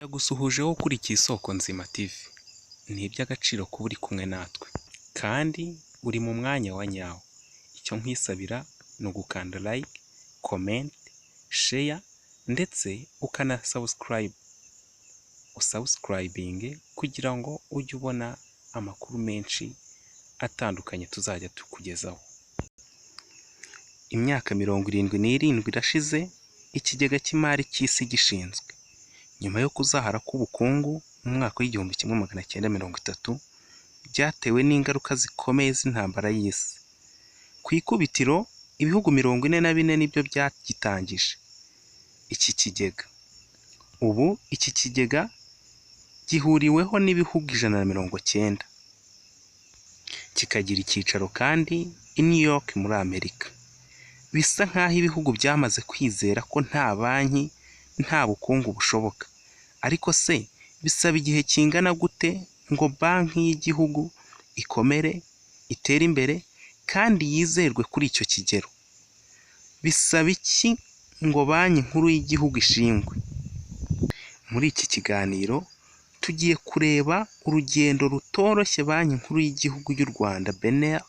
Ndagusuhuje wowe ukurikiye Isoko Nzima TV, ni iby'agaciro kuba uri kumwe natwe kandi uri mu mwanya wa nyawo, icyo nkwisabira ni ugukanda like, comment, share ndetse ukanasubscribe, usubscribinge kugira ngo ujye ubona amakuru menshi atandukanye tuzajya tukugezaho. Imyaka 77 irashize ikigega cy'imari cy'isi gishinzwe, nyuma yo kuzahara k'ubukungu mu mwaka w'1930 byatewe n'ingaruka zikomeye z'intambara y'isi. Ku ikubitiro ibihugu 44 nibyo byagitangije iki kigega. Ubu iki kigega gihuriweho n'ibihugu 190, kikagira icyicaro kandi i New York muri Amerika. Bisa nk'aho ibihugu byamaze kwizera ko nta banki, nta bukungu bushoboka. Ariko se bisaba igihe kingana gute ngo banki y'igihugu ikomere, itere imbere kandi yizerwe kuri icyo kigero? Bisaba iki ngo Banki Nkuru y'igihugu ishingwe? Muri iki kiganiro tugiye kureba urugendo rutoroshye Banki Nkuru y'igihugu y'u Rwanda BNR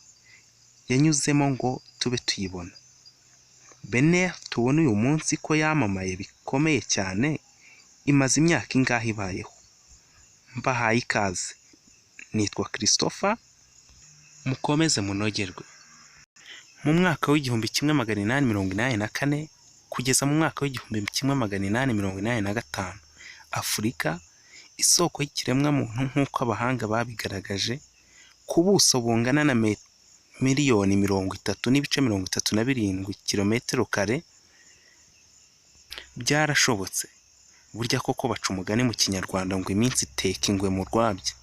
yanyuzemo ngo tube tuyibona. BNR tubona uyu munsi ko yamamaye bikomeye cyane, imaze imyaka ingahe ibayeho? Mbahaye ikaze, nitwa Christopher, mukomeze munogerwe. Mu mwaka w'1884 kugeza mu mwaka w'1885, Afurika isoko y'ikiremwamuntu nk'uko abahanga babigaragaje, ku buso bungana na miliyoni 30.37 kilometero kare, byarashobotse. Burya koko baca umugani mu Kinyarwanda ngo iminsi iteka ingwe mu rwabya.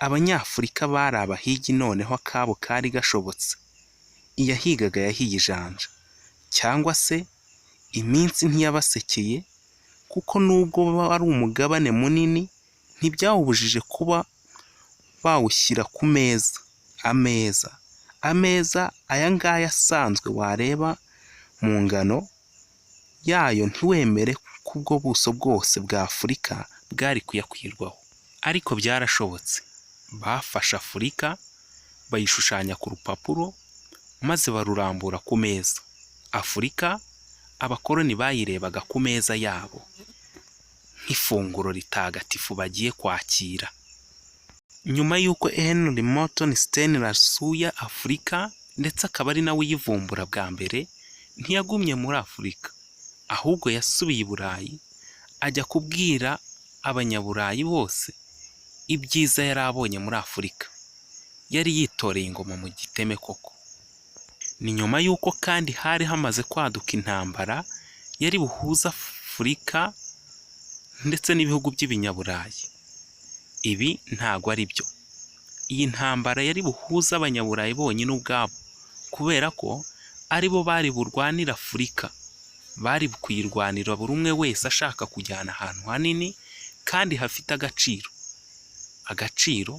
Abanyafurika bari abahigi noneho akabo kari gashobotse. Iyahigaga yahiye ijanja, cyangwa se iminsi ntiyabasekeye kuko nubwo wari umugabane munini ntibyawubujije kuba bawushyira ku meza. Ameza, ameza aya ngaya asanzwe wareba mu ngano yayo ntiwemere ko ubwo buso bwose bwa Afurika bwari kuyakwirwaho. Ariko byarashobotse, bafashe Afurika bayishushanya ku rupapuro maze barurambura ku meza. Afurika abakoloni bayirebaga ku meza yabo nk'ifunguro ritagatifu bagiye kwakira. Nyuma y'uko Henry Morton Stanley asuye Afurika ndetse akaba ari nawe uyivumbura bwa mbere, ntiyagumye muri Afurika, ahubwo yasubiye i Burayi ajya kubwira Abanyaburayi bose ibyiza yari abonye muri Afurika. Yari yitoreye ingoma mu giteme koko. Ni nyuma y'uko kandi hari hamaze kwaduka intambara yari buhuze Afurika ndetse n'ibihugu by'ibinyaburayi. Ibi ntago ari byo. Iyi ntambara yari buhuze Abanyaburayi bonyine ubwabo, kubera ko aribo bari burwanire Afurika. Bari kuyirwanira buri umwe wese ashaka kujyana ahantu hanini kandi hafite agaciro. Agaciro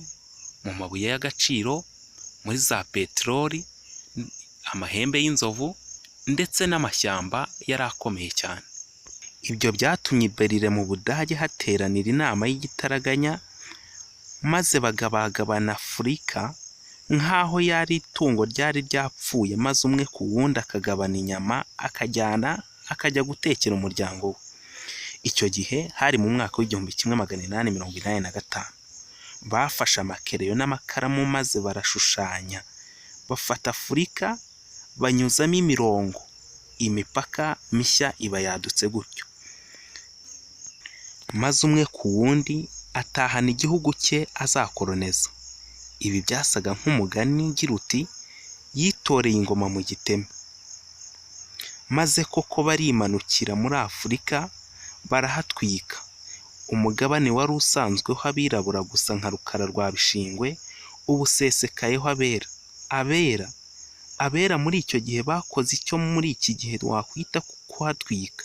mu mabuye y'agaciro, muri za peteroli, amahembe y'inzovu ndetse n'amashyamba yari akomeye cyane. Ibyo byatumye i Berlin mu Budage hateranira inama y'igitaraganya, maze bagabagabana Afurika nk'aho yari itungo ryari ryapfuye, maze umwe ku wundi akagabana inyama akajyana akajya gutekera umuryango we. Icyo gihe hari mu mwaka w'1885. Bafashe amakereyo n'amakaramu maze barashushanya, bafata Afurika banyuzamo imirongo, imipaka mishya iba yadutse gutyo. Maze umwe ku wundi atahana igihugu cye azakoroneza. Ibi byasaga nk'umugani ugira uti yitoreye ingoma mu giteme. Maze koko barimanukira muri Afurika barahatwika. Umugabane wari usanzweho abirabura gusa nka Rukara rwa Bishingwe, ubu usesekayeho abera. Abera, abera muri icyo gihe bakoze icyo muri iki gihe wakwita kuhatwika.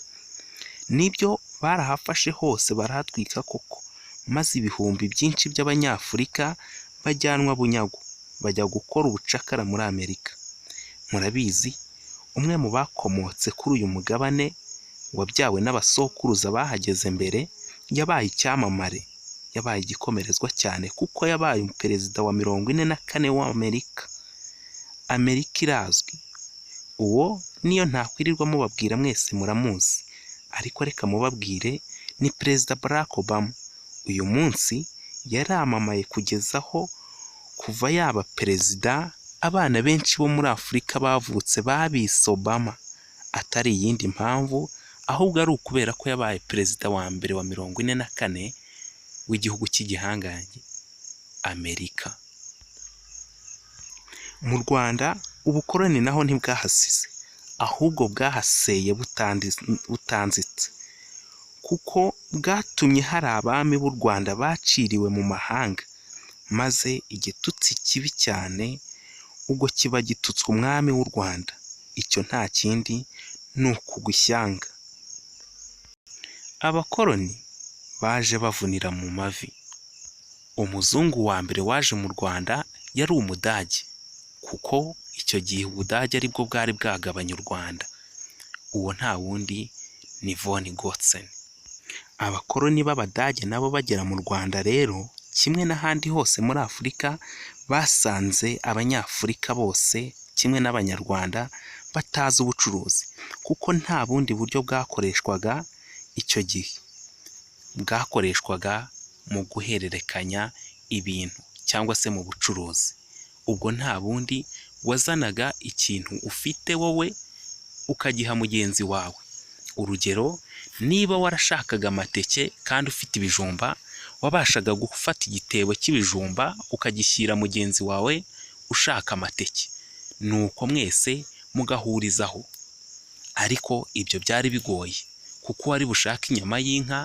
Nibyo barahafashe hose barahatwika koko, maze ibihumbi byinshi by'Abanyafurika bajyanwa bunyago, bajya gukora ubucakara muri Amerika. Murabizi, umwe mu bakomotse kuri uyu mugabane wabyawe n'abasokuruza bahageze mbere, yabaye icyamamare, yabaye igikomerezwa cyane kuko yabaye perezida wa 44 w'Amerika. Amerika irazwi, uwo niyo ntakwirirwa mubabwira mwese muramuzi, ariko reka mubabwire ni Perezida Barack Obama. Uyu munsi yaramamaye kugeza aho kuva yaba perezida, abana benshi bo muri Afurika bavutse babise Obama, atari iyindi mpamvu ahubwo ari ukubera ko yabaye perezida wa mbere wa 44 w'igihugu cy'igihangange Amerika. Mu Rwanda ubukoloni naho ntibwahasize, ahubwo bwahaseye butanzitse, kuko bwatumye hari abami b'u Rwanda baciriwe mu mahanga, maze igitutsi kibi cyane ubwo kiba gitutswe umwami w'u Rwanda. Icyo nta kindi ni ukugwa ishyanga. Abakoloni baje bavunira mu mavi. Umuzungu wa mbere waje mu Rwanda yari Umudage, kuko icyo gihe Ubudage aribwo bwari bwagabanye u Rwanda. Uwo nta wundi ni Von Gotzen. Abakoloni b'Abadage nabo bagera mu Rwanda rero, kimwe n'ahandi hose muri Afurika, basanze Abanyafurika bose kimwe n'Abanyarwanda batazi ubucuruzi, kuko nta bundi buryo bwakoreshwaga icyo gihe. Bwakoreshwaga mu guhererekanya ibintu cyangwa se mu bucuruzi. Ubwo nta bundi, wazanaga ikintu ufite wowe ukagiha mugenzi wawe. Urugero, niba warashakaga amateke kandi ufite ibijumba, wabashaga gufata igitebo cy'ibijumba ukagishyira mugenzi wawe ushaka amateke, nuko mwese mugahurizaho. Ariko ibyo byari bigoye, kuko uwari bushake inyama y'inka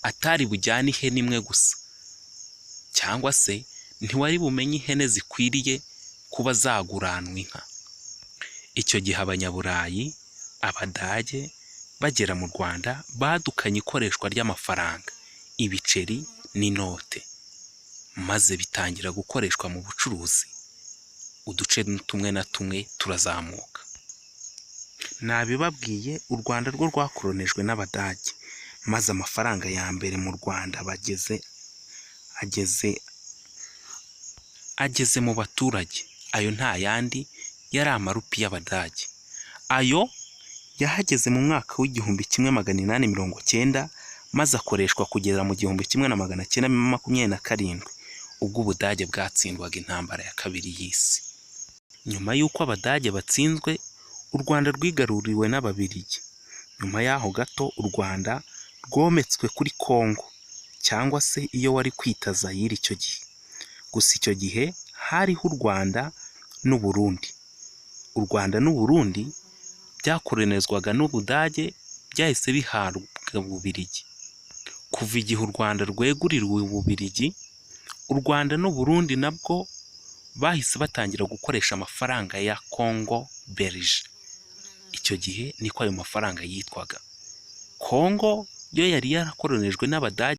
atari bujyane ihene imwe gusa, cyangwa se ntiwari bumenye ihene zikwiriye kuba zaguranwa inka. Icyo gihe Abanyaburayi, Abadage bagera mu Rwanda badukanye ikoreshwa ry'amafaranga, ibiceri n'inote, maze bitangira gukoreshwa mu bucuruzi. Uduce tumwe na tumwe turazamuka. Nabibabwiye, u Rwanda rwo rwakoronejwe n'Abadage, maze amafaranga ya mbere mu Rwanda bageze ageze mu baturage. Ayo nta yandi yari amarupi y'Abadage. Ayo yahageze mu mwaka w'1890, maze akoreshwa kugera mu 1927, ubwo Ubudage bwatsindwaga intambara ya kabiri y'isi. Nyuma y'uko Abadage batsinzwe, u Rwanda rwigaruriwe n'Ababiligi. Nyuma y'aho gato u Rwanda rwometswe kuri Kongo, cyangwa se iyo wari kwita Zayire icyo gihe. Gusa icyo gihe hariho u Rwanda n'u Burundi. U Rwanda n'u Burundi byakoronizwaga n'Ubudage, byahise bihabwa Ububiligi. Kuva igihe u Rwanda rweguriwe Ububiligi, u Rwanda n'u Burundi nabwo bahise batangira gukoresha amafaranga ya Congo Belge. Icyo gihe niko ayo mafaranga yitwaga. Kongo yo yari yarakoronijwe n'Abadage.